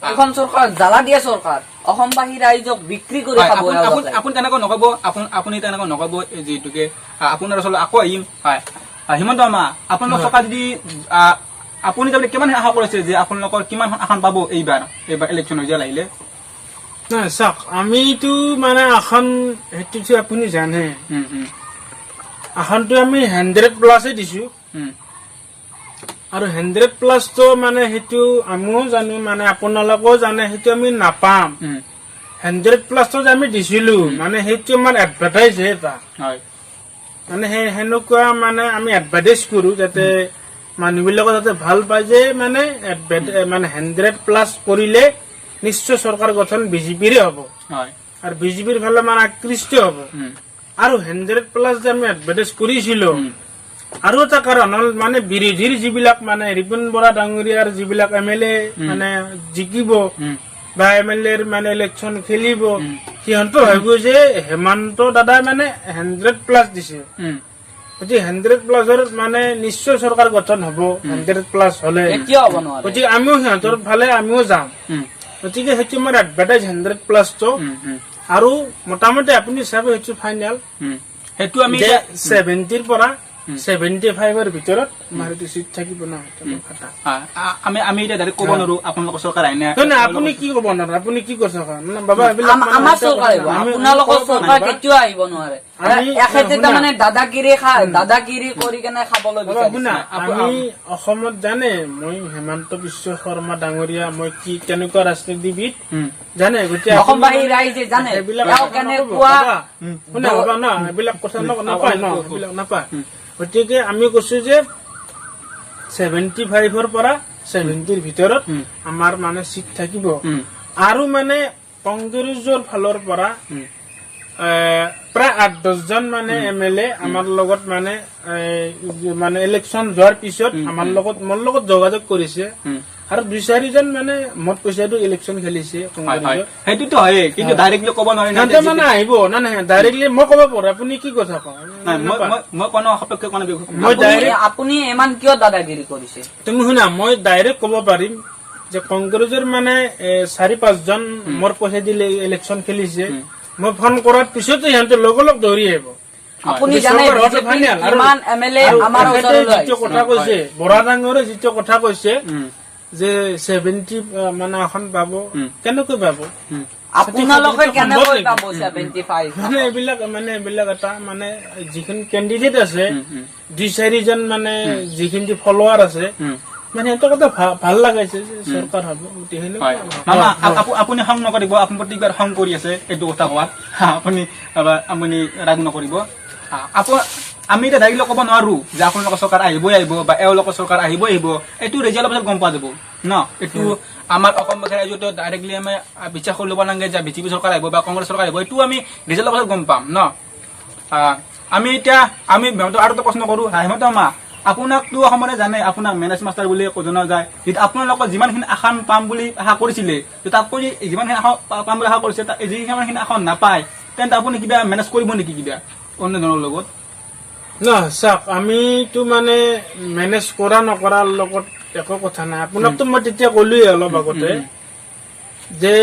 এইখন চৰকাৰ জ্বালা দিয়া চৰকাৰ, অসমবাসী ৰাইজক বিক্ৰী কৰি হয়, খাব আপুনি এওঁলোকে। আপুনি তেনেকৈ নক'ব, আপুনি তেনেকৈ নক'ব। এই যিহেতুকে আপোনাৰ ওচৰলৈ আকৌ আহিম। হয়, হিমন্ত মামা, আপোনালোক চৰকাৰ যদি আপুনি তাৰমানে কিমান আশা কৰিছে যে আপোনালোকৰ কিমান আসন পাব এইবাৰ ইলেকশ্যন ৰিজাল্ট আহিলে? নাই, চাওক, আমিতো মানে আসন সেইটোতো আপুনি জানে, উম, উম, আসনটো আমি 100 প্লাছে দিছো। আৰু 100 প্লাছটো মানে সেইটো আমিও জানো, মানে আপোনালোকেও জানে, সেইটো আমি নাপাম। 100 প্লাছটো যে আমি দিছিলো, মানে সেইটো আমাৰ এডভাৰটাইজ হে এটা। মানে সেই সেনেকুৱা মানে আমি এডভাৰটাইজ কৰো যাতে মানুহবিলাকে যাতে ভাল পায় যে মানে মানে 100 প্লাছ কৰিলে নিশ্চয় চৰকাৰ গঠন বিজেপিৰে হ'ব। আৰু বিজেপিৰ ফালে মানে আকৃষ্ট হ'ব। আৰু 100 প্লাছ যে আমি এডভাৰটাইজ কৰিছিলো, আৰু এটা কাৰণ হ'ল মানে বিৰোধীৰ যিবিলাক মানে ৰিপুণ বৰা ডাঙৰীয়াৰ যিবিলাক এম এল এ মানে জিকিব বা এম এল এৰ মানে ইলেকশ্যন খেলিব, সিহঁতৰ ভাবিব যে হেমন্ত দাদাই মানে 100 প্লাছ দিছে, গতিকে 100 প্লাছৰ মানে নিশ্চয় চৰকাৰ গঠন হ'ব 100 প্লাছ হলে। কেতিয়াও হ'ব নোৱাৰে। গতিকে আমিও সিহঁতৰ ফালে আমিও যাম। গতিকে সেইটো আমাৰ এডভাৰটাইজ 100 প্লাছটো। উম, উম, আৰু মোটামুটি আপুনি চাব, সেইটো ফাইনেল সেইটো আমি যে 70ৰ পৰা 75ৰ ভিতৰত আমাৰ সেইটো চিট থাকিব ন, সেইটো আমাৰ খাতা। আমি আমি এতিয়া ডাইৰেক্ট ক'ব নোৱাৰো আপোনালোকৰ চৰকাৰ আইনে। নহয়, নহয়, আপুনি কি ক'ব নোৱাৰে? আপুনি কি কৈছে? না, বাবা, এইবিলাক মানে আমাৰ এটা চৰকাৰ কথা আহিব, আপোনালোকৰ আমি ক'ব চৰকাৰ নোৱাৰো। কেতিয়াও আহিব নোৱাৰে। এখেতে তাৰমানে দাদাগিৰি খাই দাদাগিৰি কৰি কেনে খাবলৈ বাবা, বিচাৰিছে। শুনা, আমি অসমত জানে, মই হেমন্ত বিশ্ব শৰ্মা ডাঙৰীয়া, মই কি কেনেকুৱা ৰাজনীতিবিদ জানে। গতিকে আপুনি অসমবাসী ৰাইজে জানে সেইবিলাক তেওঁ কথা নক'ব, কেনেকুৱা। বাবা। শুনা বাবা, ন এইবিলাক কথা নাপায় ন, এইবিলাক নাপায়। গতিকে আমি কৈছো যে 75ৰ পৰা 70ৰ ভিতৰত আমাৰ মানে চিট থাকিব। আৰু মানে কংগ্ৰেছৰ ফালৰ পৰা প্ৰায় 8-10জন মানে এম এল এ আমাৰ লগত মানে মানে ইলেকশ্যন যোৱাৰ পিছত আমাৰ লগত মোৰ লগত যোগাযোগ কৰিছে আৰু 2-4জন মানে মত পইচাটো ইলেকশ্যন খেলিছে হয় হয় কংগ্ৰেছত। সেইটোতো হয়ে, কিন্তু ডাইৰেক্টলি ক'ব নোৱাৰি না। সিহঁতে মানে আহিব না, নাই, ডাইৰেক্টলি মই ক'ব পাৰো, আপুনি কি কথা কয়? নাই, মই মই মই কোনো সপক্ষে কোনো মই ডাইৰেক্ট আপুনি ইমান কিয় দাদাগিৰি কৰিছে? তুমি শুনা, মই ডাইৰেক্ট ক'ব পাৰিম। যে কংগ্ৰেছৰ মানে 4-5 জন মোৰ পইচা দিলে ইলেকশ্যন খেলিছে। মই ফোন কৰাৰ পিছতে সিহঁতে লগে লগ দৌৰি আহিব। আপুনি জানে চৰকাৰ হোৱাটো বিজেপি final। কিমান এম এল এ আৰু আমাৰ তেখেতে ওচৰলৈ যিটো আহিছে। কথা কৈছে, বৰা ডাঙৰে যিটো কথা কৈছে যে 70 মানে আসন পাব, কেনেকৈ পাব? আপোনালোকে সেইটো সম্ভৱ কেনেকৈ নেকি? পাব 75? মানে এইবিলাক এটা মানে যিখিনি কেণ্ডিডেট আছে, দুই চাৰিজন মানে যিখিনি ফলোৱাৰ আছে, মানে সিহঁতক এটা ভাল লগাইছে যে চৰকাৰ হ'ব, গতিকে সেনেকুৱা। হয় মামা, আপুনি খং নকৰিব। আপুনি প্ৰত্যেকবাৰ খং কৰি আছে এইটো কথা কোৱাত। আপুনি ৰাগ নকৰিব। আমি এতিয়া ডাইৰেক্টলি ক'ব নোৱাৰো যে আপোনালোকৰ চৰকাৰ আহিবই আহিব বা এওঁলোকৰ চৰকাৰ আহিবই আহিব। এইটো ৰিজাল্টৰ পিছত গম পোৱা যাব ন। এইটো আমাৰ অসমবাসী ৰাইজতো ডাইৰেক্টলি আমি বিশ্বাস কৰি ল'ব নালাগে যে বিজেপি চৰকাৰ আহিব বা কংগ্ৰেছ চৰকাৰ আহিব। এইটো আমি ৰিজাল্টৰ পাছত গম পাম ন। আমি এতিয়া আমি হিমন্ত আৰু এটা প্ৰশ্ন কৰো। হিমন্ত মামা, আপোনাকতো অসমৰে জানে, আপোনাক মেনেজ মাষ্টাৰ বুলি জনা যায়। যেতিয়া আপোনালোকৰ যিমানখিনি আসন পাম বুলি আশা কৰিছিলে, তো তাতকৈ যিমানখিনি আশা পাম বুলি আশা কৰিছে, যিমানখিনি আসন নাপায়, তেন্তে আপুনি কিবা মেনেজ কৰিব নেকি কিবা অন্য দলৰ লগত? ন চাওক, আমিতো মানে মেনেজ কৰা নকৰাৰ লগত একো কথা নাই। আপোনাকতো মই তেতিয়া ক'লোৱেই অলপ আগতে যে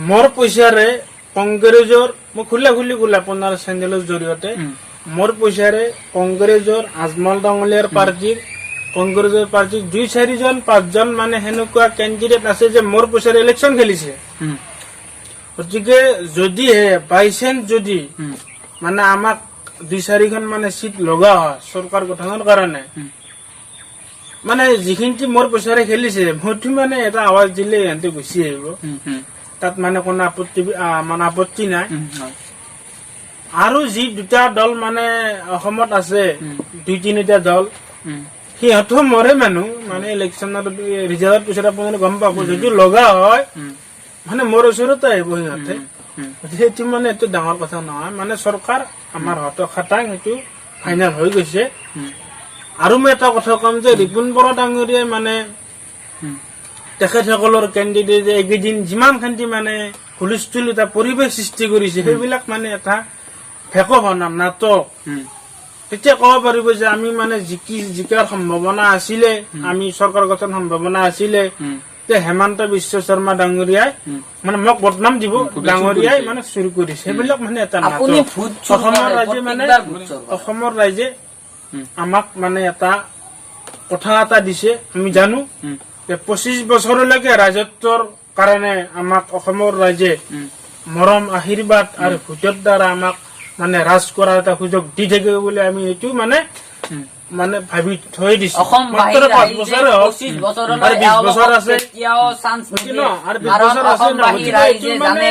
মোৰ পইচাৰে কংগ্ৰেছৰ, মই খোলা খুলি ক'লো আপোনাৰ চেনেলৰ জৰিয়তে, মোৰ পইচাৰে কংগ্ৰেছৰ আজমল ডাঙৰীয়াৰ পাৰ্টীৰ, কংগ্ৰেছৰ পাৰ্টীৰ দুই চাৰিজন পাঁচজন মানে সেনেকুৱা কেণ্ডিডেট আছে যে মোৰ পইচাৰে ইলেকশ্যন খেলিছে। গতিকে যদিহে বাই চান্স যদি মানে আমাক দুই চাৰিখন মানে চিট লগা হয় চৰকাৰ গঠনৰ কাৰণে, মানে যিখিনি মোৰ পইচাৰে খেলিছে, মইতো মানে এটা আৱাজ দিলে সিহঁতে গুচি আহিব। তাত মানে কোনো আপত্তি মানে আপত্তি নাই। আৰু যি দুটা দল মানে অসমত আছে, দুই তিনিটা দল, সিহঁতো মৰে মানুহ মানে ইলেকশ্যনৰ ৰিজাল্টৰ পিছত আপোনালোকে গম পাব। যদি লগা হয়, মানে মোৰ ওচৰতে আহিব সিহঁতে। গতিকে সেইটো মানে এইটো ডাঙৰ কথা নহয়। মানে চৰকাৰ আমাৰ হাতত খাটাং, সেইটো ফাইনেল হৈ গৈছে। আৰু মই এটা কথা ক'ম যে ৰিপুণ বৰা ডাঙৰীয়াই মানে তেখেতসকলৰ কেণ্ডিডেট এইকেইদিন যিমানখিনি মানে হুলস্থুল এটা পৰিৱেশ সৃষ্টি কৰিছে, সেইবিলাক মানে এটা ভেকোভাওনা, নাটক। তেতিয়া ক'ব পাৰিব যে আমি মানে জিকাৰ সম্ভাৱনা আছিলে, আমি চৰকাৰ গঠন সম্ভাৱনা আছিলে তে হেমন্ত বিশ্ব শৰ্মা ডাঙৰীয়াই মানে মোক বদনাম দিব, ভোট ডাঙৰীয়াই চুৰ মানে চুৰি কৰিছে। সেইবিলাক মানে এটা আপুনি নাটক। ভোট চুৰ অসমৰ কৰে, ৰাইজে মানে প্ৰত্যেকবাৰ ভোট চুৰ কৰে। অসমৰ ৰাইজে আমাক মানে এটা কথা এটা দিছে। আমি জানো যে 25 বছৰলৈকে ৰাজত্বৰ কাৰণে আমাক অসমৰ ৰাইজে মৰম আশীৰ্বাদ আৰু ভোটৰ দ্বাৰা আমাক মানে ৰাজ কৰাৰ এটা সুযোগ দি থাকিব বুলি আমি এইটো মানে মানে ভাবি থৈ দিছো। অসম মাত্ৰ বাহিৰ 5 ৰাইজে বছৰে হওক 25 বছৰলৈ আৰু 20 বছৰ এওঁলোকক আছে। কেতিয়াও চান্স বুজি নিদিয়ে। ন? আৰু 20 কাৰণ বছৰ আছে ন? অসমবাসী গতিকে ৰাইজে এইটো মানে জানে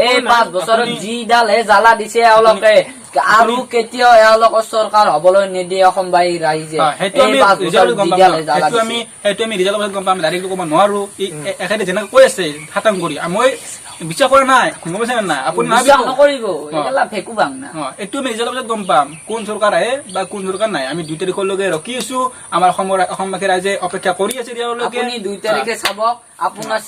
এই একো নাই। 5 বছৰত যিডালহে জ্বালা দিছে এওঁলোকে, আৰু কেতিয়াও এওঁলোকৰ চৰকাৰ হবলৈ নিদিয়ে অসমবাসী ৰাইজে। হয়, সেইটো এই আমি 5 বছৰত ৰিজাল্ট গম পাম ন। যিডালহে জ্বালা সেইটো আমি দিছে। সেইটো আমি ৰিজাল্টৰ পাছত গম পাম, ডাইৰেক্ট ক'ব নোৱাৰো। এখেতে যেনেকৈ কৈ আছে খাটাং কৰি, মই বিশ্বাস কৰা নাই, গম পাইছে নে নাই? আপুনি বিশ্বাস নাভাবিব। নকৰিব, এইগিলা ভেকু ভাং না। অ, এইটো আমি ৰিজাল্টৰ পাছত গম পাম কোন চৰকাৰ আহে বা কোন চৰকাৰ নাই। আমি 2 তাৰিখলৈকে ৰখি আছো। আমাৰ অসমবাসী ৰাইজে অপেক্ষা কৰি আছে ৰিজাল্টলৈকে। আপুনি 2 তাৰিখে চাব, আপোনাৰ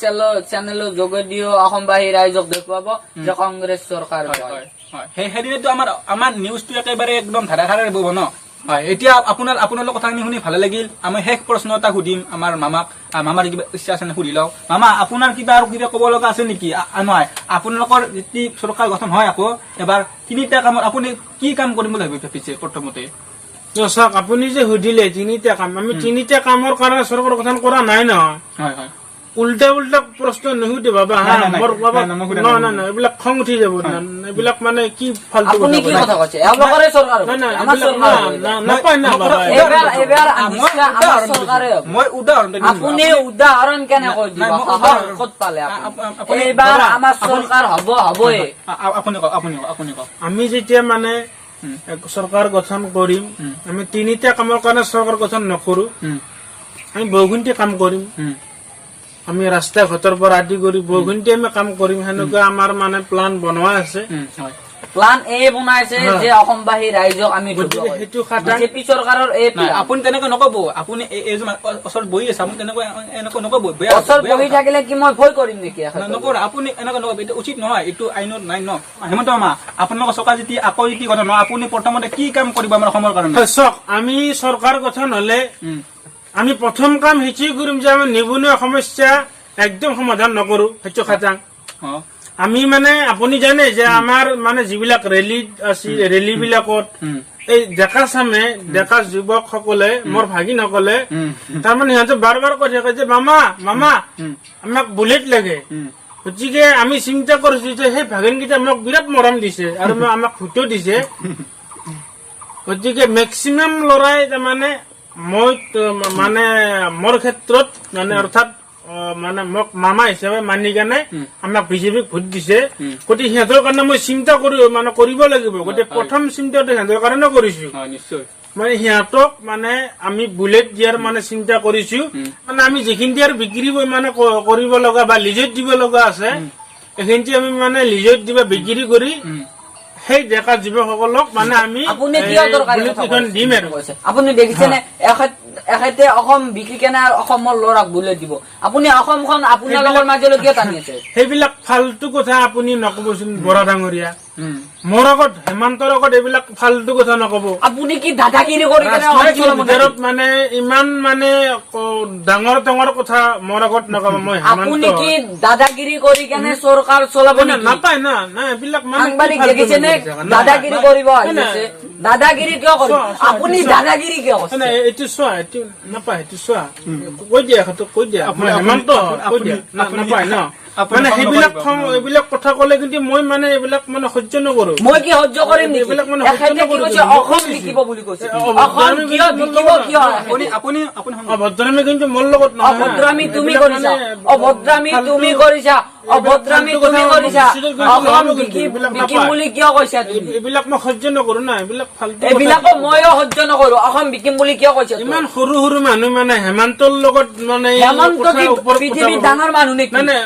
চেনেলৰ যোগেদিও অসমবাসী ৰাইজক দেখুৱাব যে কংগ্ৰেছ চৰকাৰ হয় হয়। হয় হয় সেইদিনাতো আমাৰ নিউজটো একেবাৰে একদম ধাৰাসাৰে হ'ব ন। হয়, এতিয়া আপোনালোকৰ কথাখিনি শুনি ভালে লাগিল। আমি শেষ প্ৰশ্ন এটা সুধিম আমাৰ মামাক। মামাৰ কিবা ইচ্ছা আছে নে সুধি লওঁ। মামা, আপোনাৰ কিবা আৰু কিবা ক'ব লগা আছে নেকি? নহয়, আপোনালোকৰ যদি চৰকাৰ গঠন হয় আকৌ এবাৰ, তিনিটা কামত আপুনি কি কাম কৰিম বুলি ভাবিছে প্ৰথমতে? ন, চাওক, আপুনি যে সুধিলে তিনিটা কাম, আমি তিনিটা কামৰ কাৰণে চৰকাৰ গঠন কৰা নাই নহয়। হয় হয় উল্টা উল্টা প্ৰশ্ন নুসুধে বাবা। হা। নাই, নাই, নাই। মোৰ বাবা নাই, নাই, মই সোধা নাই। নাই। নাই নাই এইবিলাক খং উঠি যাব। এইবিলাক মানে কি ফাল্টু আপুনি কথা কি কয়। কথা কৈছে? এওঁলোকৰে চৰকাৰ হ'ব। নাই নাই আমাৰ এইবিলাক চৰকাৰ হ'ব। না, না, নাপায় না বাবা। এইবাৰ মই নিশ্চয় আমাৰ উদাহৰণ চৰকাৰে দিছো। হ'ব। মই উদাহৰণ দিছো। আপুনি উদাহৰণ কেনেকৈ দিব? নাই, মই সাহস ক'ত পালে আপুনি? আপুনি এইবাৰ দাদা, আমাৰ চৰকাৰ হ'ব, হ'বই। আপুনি কওক, আপুনি কওক, আপুনি কওক। আমি যেতিয়া মানে এক চৰকাৰ গঠন কৰিম, আমি তিনিটা কামৰ কাৰণে চৰকাৰ গঠন নকৰো। আমি বহুখিনি কাম কৰিম। আমি ৰাস্তা ঘাটৰ পৰা আদি কৰি বহুখিনি আমি কাম কৰিম। সেনেকুৱা আমাৰ মানে প্লান বনোৱা আছে। হয়। প্লান এ বনাইছে যে অসমবাসী ৰাইজক আমি গতিকে সেইটো খাটাং। বিজেপি চৰকাৰৰ এই নাই, প্লান। আপুনি তেনেকৈ নকব। আপুনি এইজন ওচৰত বহি আছে, আপুনি তেনেকৈ এনেকৈ নকব। বেয়া ওচৰত বেয়া বহি কথা। থাকিলে কি মই ভয় কৰিম নেকি এখেতক? নকৰে, আপুনি এনেকৈ নকব। এইটো উচিত নহয়, এইটো আইনত নাই ন। হিমন্ত মামা, আপোনালোকৰ চৰকাৰ যদি আকৌ যদি গঠন হয়, আপুনি প্ৰথমতে কি কাম কৰিব আমাৰ অসমৰ কাৰণে? হয়, চাওক, আমি চৰকাৰ গঠন হলে আমি প্ৰথম কাম সেইটোৱে কৰিম যে আমি নিবনুৱা সমস্যা একদম সমাধান নকৰো, সেইটো খাটাং। আমি মানে আপুনি জানে যে আমাৰ মানে যিবিলাক ৰেলী আছিল, ৰেলী বিলাকত এই ডেকা চামে, ডেকা যুৱকসকলে, মোৰ ভাগিনসকলে, তাৰমানে সিহঁতে বাৰ বাৰ কৈ থাকে যে মামা মামা আমাক বুলেট লাগে। গতিকে আমি চিন্তা কৰিছো যে সেই ভাগিনকেইটা আমাক বিৰাট মৰম দিছে আৰু আমাক ভোটো দিছে। গতিকে মেক্সিমাম ল'ৰাই তাৰমানে মই মানে মোৰ ক্ষেত্ৰত মানে অৰ্থাৎ মানে মোক মামা হিচাপে মানি কেনে আমাক বিজেপিক ভোট দিছে। গতিকে সিহঁতৰ কাৰণে মই চিন্তা কৰি মানে কৰিব লাগিব। গতিকে প্ৰথম চিন্তাটো সিহঁতৰ কাৰণে কৰিছো। নিশ্চয়। মানে সিহঁতক মানে আমি বুলেট দিয়াৰ মানে চিন্তা কৰিছো। মানে আমি যিখিনি আৰু বিক্ৰী মানে কৰিব লগা বা লিজত দিব লগা আছে, সেইখিনি আমি মানে লিজত দিবা বিক্ৰী কৰি সেই ডেকা যুৱকসকলক মানে আমি আপুনি কিয় দৰকাৰী বুলেট কথা কেইখন দিম আৰু কৈছে? আপুনি দেখিছেনে এখেতে অসম বিক্ৰী কেনে আৰু অসমৰ ল'ৰাক বুলেট দিব? আপুনি অসমখন আপোনালোকৰ মাজলৈ কিয় টানি আছে? সেইবিলাক ফাল্টু কথা আপুনি নকবচোন বৰা ডাঙৰীয়া। মোৰ আগত, হেমন্তৰ আগত এইবিলাক ফাল্টু কথা নকব। আপুনি কি দাদাগিৰি কৰি কেনে অসম ৰাজনৈতিক চলাব নেকি? ভিতৰত মানে ইমান মানে ডাঙৰ ডাঙৰ কথা মোৰ আগত নকব। মই হেমন্ত। আপুনি কি দাদাগিৰি কৰি কেনে চৰকাৰ চলাব নেকি? নাপায় না না, এইবিলাক মানে কি সাংবাদিক ফাল্টু দেখিছেনে মানুহ আছে? দাদাগিৰি কৰিব আহি নাই, আছে। দাদাগিৰি কিয় কৰিব? চোৱা, চোৱা, আপুনি চোৱা। দাদাগিৰি কিয় কৰিছে? নাই, এইটো চোৱা, এইটো নাপায়, সেইটো চোৱা, কৈ দিয়া, সেইটো কৈ দিয়া। আপুনি- মই হেমন্ত, আপুনি- কৈ দিয়া। আপুনি- নাপায় ন। আপুনি মানে খং সেইবিলাক নকৰিব। খং, এইবিলাক কথা ক'লে কিন্তু মই মানে এইবিলাক মানে সহ্য নকৰো। মই কি সহ্য কৰিম নেকি? এইবিলাক মানে সহ্য এখেতে কি নকৰো কৈছে? কিন্তু। মই অসম কৈছো। বিকিব বুলি কৈছে। অভদ্ৰামি অসম কিয় কিন্তু মোৰ বিকিব লগত কিয়? নহয়। আপুনি আপুনি আপুনি অভদ্ৰামি কিন্তু মোৰ লগত নহয়। অভদ্ৰামি তুমি এইবিলাক কৰিছা। মানে অভদ্ৰামি ফাল্টু- তুমি কৰিছা। এইবিলাক অভদ্ৰামি ফাল্টু তুমি কথা কৰিছা। নিশ্চিত কিন্তু অসম নহ'ব কিন্তু, এইবিলাক বিকিম নাপায়। বুলি কিয় কৈছা তুমি? এইবিলাক মই সহ্য নকৰো না, এইবিলাক ফাল্টু কথা। এইবিলাকো ময়ো সহ্য নকৰো। অসম বিকিম বুলি কিয় কৈছা তুমি? ইমান সৰু সৰু মানুহ মানে হেমন্তৰ লগত মানে এই হেমন্ত কথা কি ওপৰত কথা পৃথিৱীৰ ক'ব। ডাঙৰ মানুহ নেকি? নাই নাই,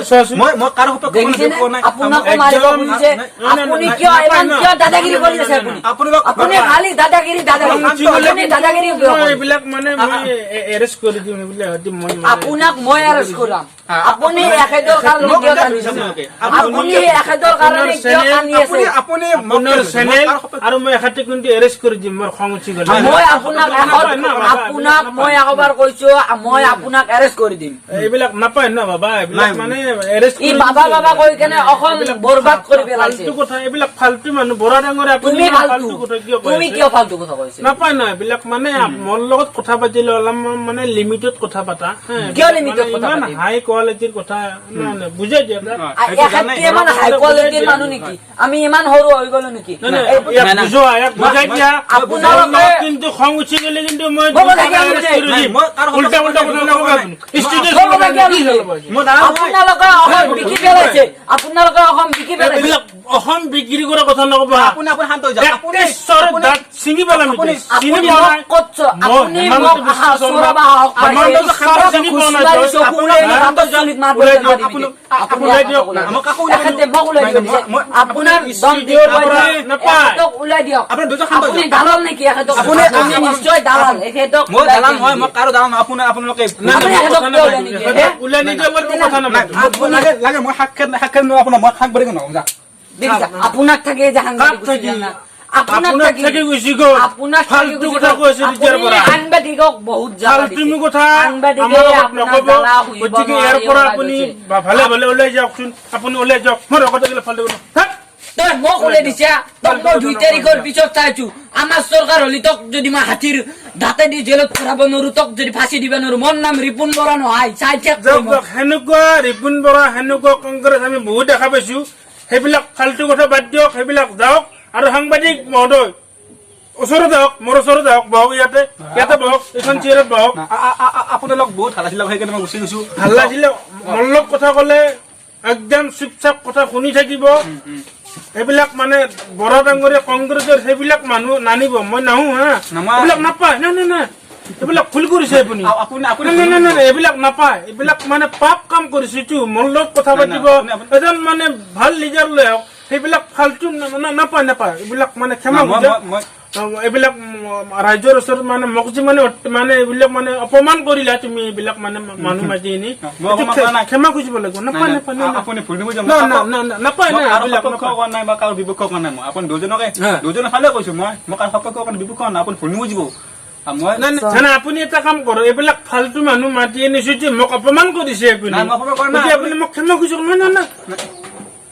চোৱাচোন। মই কাৰো সপক্ষে কোনো দেখিছেনে? কোৱা নাই। আপোনাকো একদম- মাৰিব খুজিছে। নাই, নাই, আপুনি নাই, কিয় নাপায় ইমান ন। কিয় দাদাগিৰি কৰি আছে আপুনি? আপোনালোক- আপুনি খালি দাদাগিৰি দাদাগিৰি। আপুনি দাদাগিৰি কিয় মই কৰে? এইবিলাক মানে মই এৰেষ্ট কৰি দিম সেইবিলাক হয়তো মই মানে- আপোনাক মই এৰেষ্ট কৰাম। আপুনি এখেতৰ কাৰণে মোক কিয় কিয় কান্দিছে? আপোনালোকে? আপুনি এখেতৰ কাৰণে কিয় চেনেল- কান্দি আছে? আপুনি আপুনি আপোনাৰ মোক চেনেল মই কাৰো সপক্ষে- আৰু মই এখেতে কিন্তু এৰেষ্ট কৰি দিম মোৰ খং উঠি গ'লে। মই আপোনাক এশত নাপায় ন বাবা, আপোনাক মই একবাৰ কৈছো, মই আপোনাক এৰেষ্ট কৰি দিম। এইবিলাক নাপায় ন বাবা, এইবিলাক নাই। মানে এৰেষ্ট ই বাবা বাবা কৈ কেনে অসম বৰবাদ কৰি পেলাইছে। ফাল্টু কথা, এইবিলাক ফাল্টু মানুহ বৰা ডাঙৰীয়া, আপুনি তুমি ইমান ফাল্টু ফাল্টু কথা কিয় কৈ তুমি আছে? কিয় ফাল্টু কথা কৈছে? নাপায় ন এইবিলাক, মানে মোৰ লগত কথা পাতিলে অলপ মানে লিমিটত কথা পাতা হে, কিয় এইবিলাক লিমিটত মানে কথা ইমান পাতিম? হাই কোৱালিটিৰ কথা নাই, নাই, বুজাই দিয়া তাক। সেইটো জানাই। এখেতে ইমান হাই কোৱালিটিৰ মানুহ নেকি? আমি ইমান সৰু হৈ গলো নেকি? নাই, নাই, এই- ইয়াক বুজোৱা, ইয়াক বুজাই দিয়া। আপোনালোকে- কিন্তু খং উঠি গ'লে কিন্তু মই মোৰ কথা কিয় arrest নুশুনে? কৰি দিম। নাই, মই কাৰো উল্টা উল্টা সপক্ষে কথা নকবা নাই। আপুনি। ষ্টুডিঅ'ত মোৰ কথা কিয় কি নুশুনে? জ্বলাব আজি? মই দালাল নহয়। আপোনালোকে অসম বিকি পেলাইছে। আপোনালোকে অসম বিকি পেলাইছে। এইবিলাক অসম বিক্ৰী কৰা কথা নকবা। আপুনি আপুনি শান্ত হৈ যাওক। আপুনি একেশ্বৰে দাঁত ছিঙি পেলাম আপুনি- এতিয়া। ছিঙি আপুনি পোৱা মোক নাই। ক'ত মই আপুনি হেমন্ত মোক বিশ্ব শৰ্মা। চোৰাব সাহস পাইছে। হেমন্ত বিশ্ব চিনি পোৱা নাই তই। চকু ওলাই হা? হাতৰ চুলিত মাৰিব ওলাই দিয়ক, পাৰিবি। আপুনি- আপুনি ওলাই দিয়ক। ওলাই মই কাকো ওলাই এখেতে নিদিওঁ। মোক ওলাই দিব নাই, দিছে। মই- আপোনাৰ দম ষ্টুডিঅ'ৰ দেখুৱাই পৰা দিয়ক। নাপায়। এখেতক ওলাই দিয়ক। আপুনি দুজন শান্ত হৈ আপুনি যাওক। দালাল নেকি এখেতক? আপুনি- আপুনি নিশ্চয় দালাল। এখেতক মই ওলাই দালাল দিয়ক। নহয়, মই কাৰো দালাল নহয়। আপোনাৰ আপোনালোকে নাই, আপুনি নাই, এখেতক কথা কিয় ওলাই নাপাতিব। নিদিয়ে? এখেতক ওলাই নিদিয়ে, মই কথা নাই, নাপাতিম। লাগে লাগে মই সাক্ষাৎ সাক্ষাৎ নহয় আপোনাৰ, মই সাংবাদিক নহয় যা। দেখিছা, আপোনাক থাকে যে সাংবাদিক কাক গুচি থাকি? যায় না। আপোনাক আপোনাক থাকি থাকি গুচি গ'ল। আপোনাক থাকি ফাল্টু গুচি কথা গ'ল। কৈছে তেতিয়াৰ আপুনি পৰা। সাংবাদিকক বহুত জ্বালা ফাল্টু দিছে। কথা সাংবাদিকে আমাৰ লগত আপোনাক নক'ব। জ্বালা সহিব গতিকে ইয়াৰ নোৱাৰি পৰা ওলাই আপুনি গৈছে। ভালে ভালে ওলাই যাওকচোন। আপুনি ওলাই যাওক, মোৰ লগত গ'লে ফাল্টু কথা। থাক। তই মোক ওলাই দিছা। তোক মই 2 তাৰিখৰ পিছত চাইছো। আমাৰ চৰকাৰ হলি তোক যদি মই হাতীৰ দাঁতে দি জেলত ভৰাব নোৱাৰো, তোক যদি ফাঁচি দিব নোৱাৰো, মোৰ নাম ৰিপুণ বৰা নহয়। চাই থাক তই যাওক মোক। যাওক, সেনেকুৱা ৰিপুণ বৰা, সেনেকুৱা কংগ্ৰেছ আমি বহুত দেখা পাইছো। সেইবিলাক ফাল্টু কথা বাদ দিয়ক, সেইবিলাক যাওক। আৰু সাংবাদিক মহোদয় ওচৰত আহক, মোৰ ওচৰত আহক, বহক ইয়াতে, ইয়াতে বহক, এইখন চেয়াৰত বহক। না, আপোনালোক বহুত ভাল আছিলে, সেইকাৰণে মই গুচি গৈছো। ভাল লাগিলে মোৰ লগত কথা ক'লে একদম চুপচাপ কথা শুনি থাকিব। এইবিলাক মানে বৰা ডাঙৰীয়া কংগ্ৰেছৰ সেইবিলাক মানুহ নানিব, মই নাহো হা। নামা- এইবিলাক নাপায়, নাই নাই নাই, এইবিলাক ভুল কৰিছে আপুনি। আপুনি আপুনি নাই নাই নাই নাই, এইবিলাক নাপায়, এইবিলাক মানে পাপ কাম কৰিছে এইটো। মোৰ লগত কথা নাই, পাতিব আপুনি- এজন মানে ভাল লিডাৰ লৈ আহক। সেইবিলাক ফাল্টু নাপায় নাপায়, এইবিলাক মানে ক্ষমা মই- খোজা। মই- এইবিলাক ৰাইজৰ ওচৰত মানে মোক যে মানে মানে এইবিলাক মানে অপমান কৰিলা তুমি, এইবিলাক মানে মানুহ মাতি আনি মই অপমান কৰা নাই। ক্ষমা খুজিব লাগিব। নাই, নাপায় নাই, নাপায়, নাই, নাই। আপুনি ভুল নুবুজিব। না, না, না, না, নাপায়, মই নাই, কাৰো এইবিলাক সপক্ষ নাপায়। কোৱা নাই বা কাৰো বিপক্ষ কোৱা নাই। মই আপুনি দুজনকে হা। দুজনৰ ফালে কৈছো। মই কাৰো সপক্ষ কোৱা নাই, বিপক্ষ কোৱা নাই। আপুনি ভুল নুবুজিব। মই নাই, নাই, নাই, আপুনি এটা কাম কৰক, এইবিলাক ফাল্টু মানুহ মাতি আনিছো যে মোক অপমান কৰিছে আপুনি। নাই, মই অপমান কৰা নাই। গতিকে আপুনি মোক ক্ষমা খুজিওক। নহয়, নহয়, নহয়,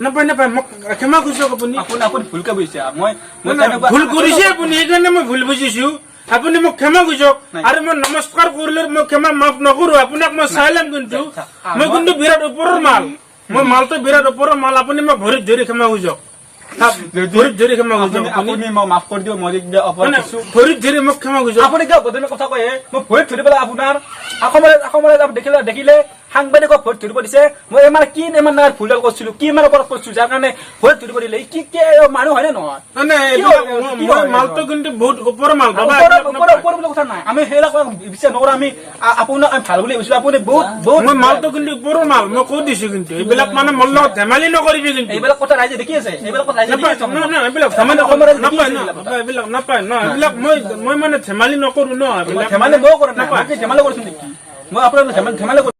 নাপায়, নাপায়, মোক ক্ষমা খুজিওক আপুনি। আপুনি ভুলকে বুজিছে। মই মই নাই, নাই, তেনেকুৱা ভুল কৰিছে আপুনি, সেইকাৰণে মই ভুল বুজিছো। আপুনি মোক ক্ষমা খুজক। নাই। আৰু মই নমস্কাৰ কৰিলে মই ক্ষমা মাফ নকৰো আপোনাক, মই চাই ল'ম কিন্তু। মই কিন্তু বিৰাট ওপৰৰ মাল, মই মালটো বিৰাট ওপৰৰ মাল। আপুনি মোক ভৰিত ধৰি ক্ষমা খুজক। ভৰিত ধৰি ক্ষমা খুজক। আপুনি আপুনি আপুনি মোক মাফ কৰি দিয়ক, মই কিবা অপৰাধ মানে কৰিছো। ভৰিত ধৰি মোক ক্ষমা খুজক। আপুনি কিয় বদনামী কথা কয় হে? মই ভৰিত ধৰি পেলাই আপোনাৰ অসমৰ দেখিলে সাংবাদিকক ভৰিত ধৰিব দিছে। মই ইমান কি ইমান ডাঙৰ ভুল কৰিছিলো, কি ইমান অপৰাধ কৰিছো যাৰ কাৰণে ভৰিত ধৰিব দিলে? কি কি মানুহ হয়নে নহয়? নাই, নাই, কি এইবিলাক হয়? কি মই হয়? মালটো কিন্তু বহুত ওপৰৰ মাল বাবা। ওপৰৰ এইবিলাক ওপৰৰ নাপায়। ওপৰৰ বুলি কথা নাই, আমি সেইবিলাক বিশ্বাস নকৰো। আমি আপোনাক আমি ভাল বুলি ভাবিছিলো, আপুনি বহুত বহুত মই মালটো কিন্তু ওপৰৰ মাল, মই কৈ দিছো কিন্তু। এইবিলাক মানে মোৰ লগত ধেমালি নকৰিবি কিন্তু। এইবিলাক কথা ৰাইজে দেখি আছে, এইবিলাক কথা ৰাইজে দেখি নাপায় আছে। নহয়, নহয়, এইবিলাক ধেমালি অসমৰ ৰাইজে দেখি নাপায় আছে ন এইবিলাক কথা। নাপায়, এইবিলাক নাপায় ন। এইবিলাক মই মানে ধেমালি নকৰো ন মই এইবিলাক। ধেমালি ময়ো কৰা নাই। মই কি ধেমালি কৰিছো নেকি? মই আপোনাৰ ধেমালি ধেমালি কৰিছো?